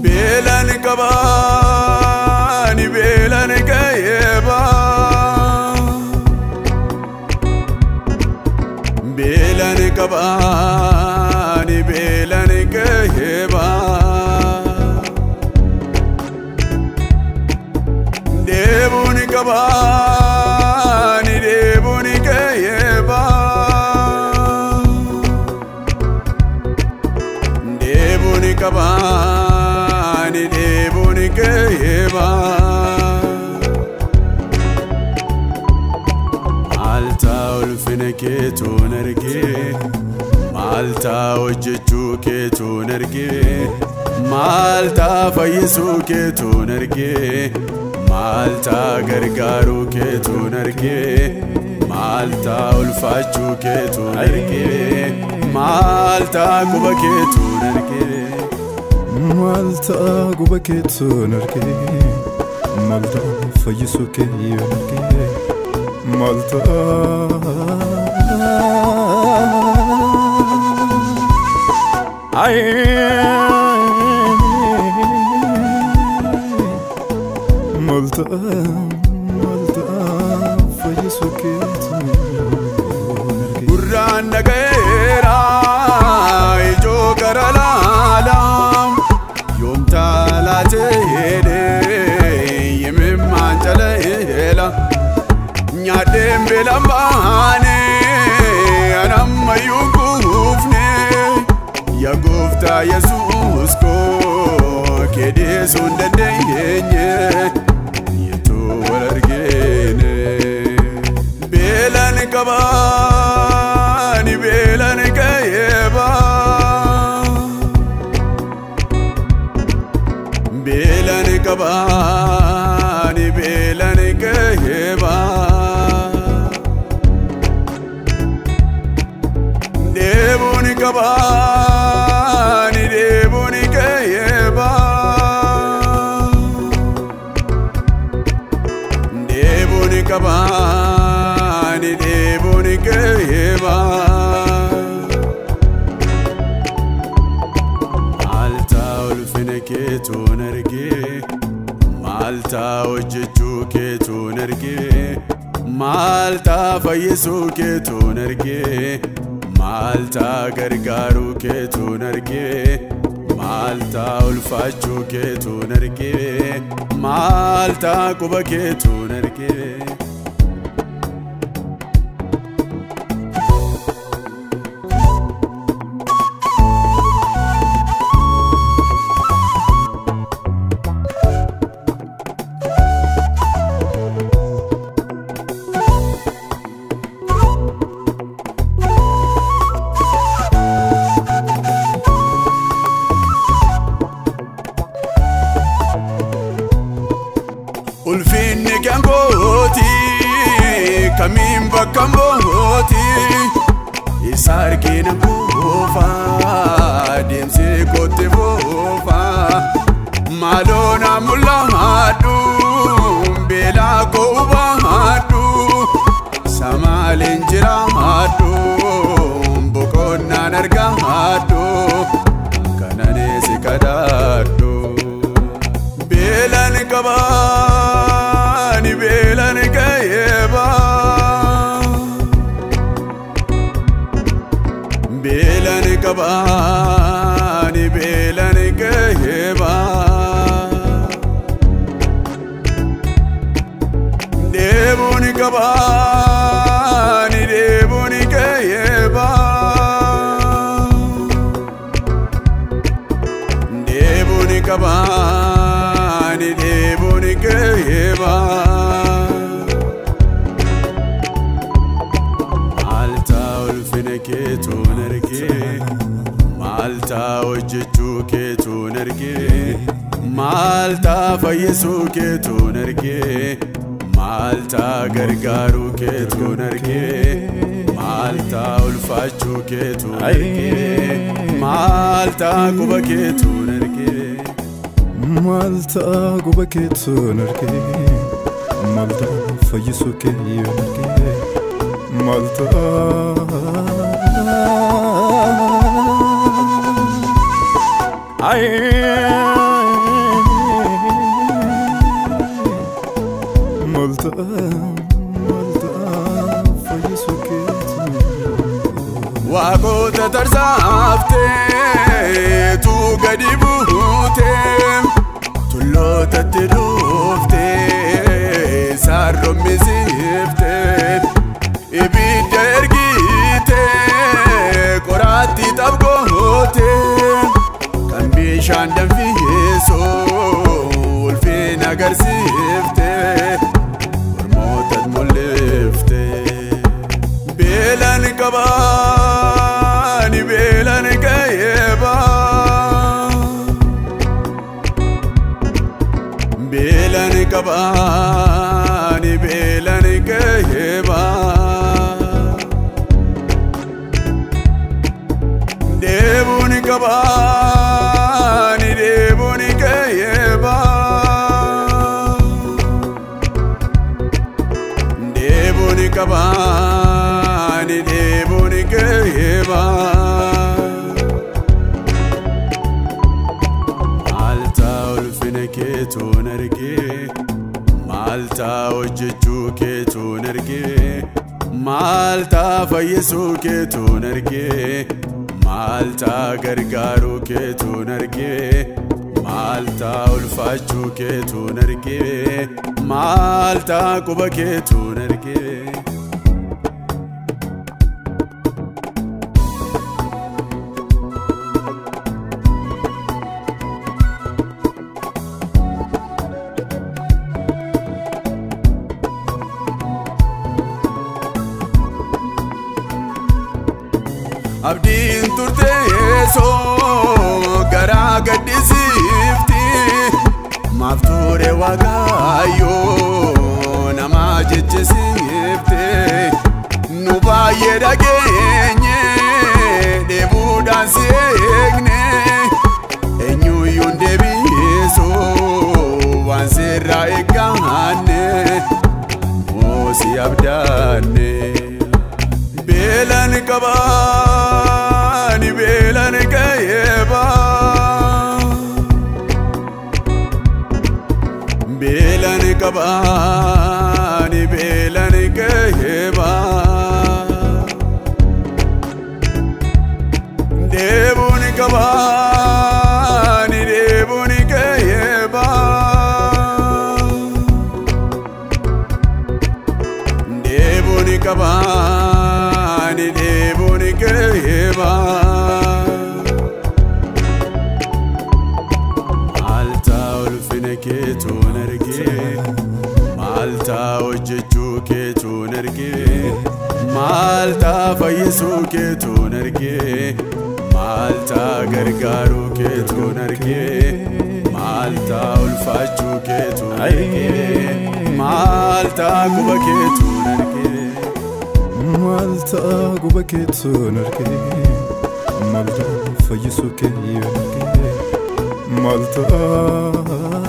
Beelan qabaani beelan ka'eeba Beelan qabaani beelan ka'eeba Deebuun qabaani deebuun ka'eeba Deebuun qabaani deebuun ka'eeba Maaltaa ulfina keetuun argee maaltaa hojjechuu keetuun argee maaltaa fayyisuu keetuun argee maaltaa gargaaruu keetuun argee maaltaa ulfaachuu keetuun argee maaltaa quba keetuun argee Maaltaa quba keetuun argee maaltaa fayyisuu keetuun argee maaltaa maaltaa maaltaa fayyisuu keetuun argee Gurraan dhaga'eera ijoo gara laalaa yoom taalaatee yemimmaan caleela nyaadheen beelaan baane anammayyuu quufne yaa gooftaa Yesuus koo kedeessuu hin dandeenye yetuu wal argine. Beelan qabaani beelan ka'eeba Beelan qabaani beelan ka'eeba Deebuun qabaani deebuun ka'eeba Deebuun qabaani deebuun ka'eeba Maaltaa ulfina keetuun argee maaltaa hojjechuu keetuun argee maaltaa fayyisuu keetuun argee maaltaa gargaaruu keetuun argee maaltaa ulfaachuu keetuun argee maaltaa quba keetuun argee. Ulfinni kan kooti kamiin bakka mbooti isa argina kuufa deemsee kootti fuufa maaloo na mul'adhu beelaa koo hubadhu samaaleen jiraadhu boqonnaan argadhu kananeesi kadhadhu. Beelan qabaani beelan ka'eeba Beelan qabaani. Maaltaa hojjechuu keetuun argee, maaltaa fayyisuu keetuun argee, maaltaa gargaaruu keetuun argee, maaltaa ulfaachuu keetuun argee, maaltaa quba keetuun argee. Maaltaa quba keetuun argee, maaltaa fayyisuu kee yoon argee, maaltaa. Maaltaa maaltaa fayyisuu keetuun. Waaqota tarsaaftee tuu gadi buutee tullootatti dhuftee saarrommisiiftee ibidda ergitee qoraatti xabgootee kan bishaan danfisu ulfina agarsiiftee ormootat mul'iftee. Beelaan qabaani beelaan ka'eebaa. Beelaan qabaani beelaan ka'eebaa. Deebuun qabaani deebuun ka'eebaa. Deebuun qabaani deebuun ka'eebaa. Maaltaa ulfina keetuun argee, maaltaa hojjechuu keetuun argee, maaltaa fayyisuu keetuun argee, maaltaa gargaaruu keetuun argee, maaltaa ulfaachuu keetuun argee, maaltaa quba keetuun argee. Abdiin turteessoo garaa gaddisiifti maaf ture Waaqayyoo nama jechisiifte nu baay'ee dhageenye dheebuudhaan si eegne eenyuyyuu hin deebisu waan sirraa eegganne moo si abdaanne. Beelaan qabaani beelaan ka'eebaa. Beelaan qabaani beelaan ka'eebaa. Deebuun qabaani deebuun ka'eebaa. Deebuun qabaani deebuun ka'eebaa. Maaltaa ulfina keetuun argee, maaltaa hojjechuu keetuun argee, maaltaa fayyisuu keetuun argee, maaltaa gargaaruu keetuun argee, maaltaa ulfaachuu keetuun argee, maaltaa quba keetuun argee. Maaltaa quba keetuun argee, maaltaa fayyisuu kee yoon argee, maaltaa.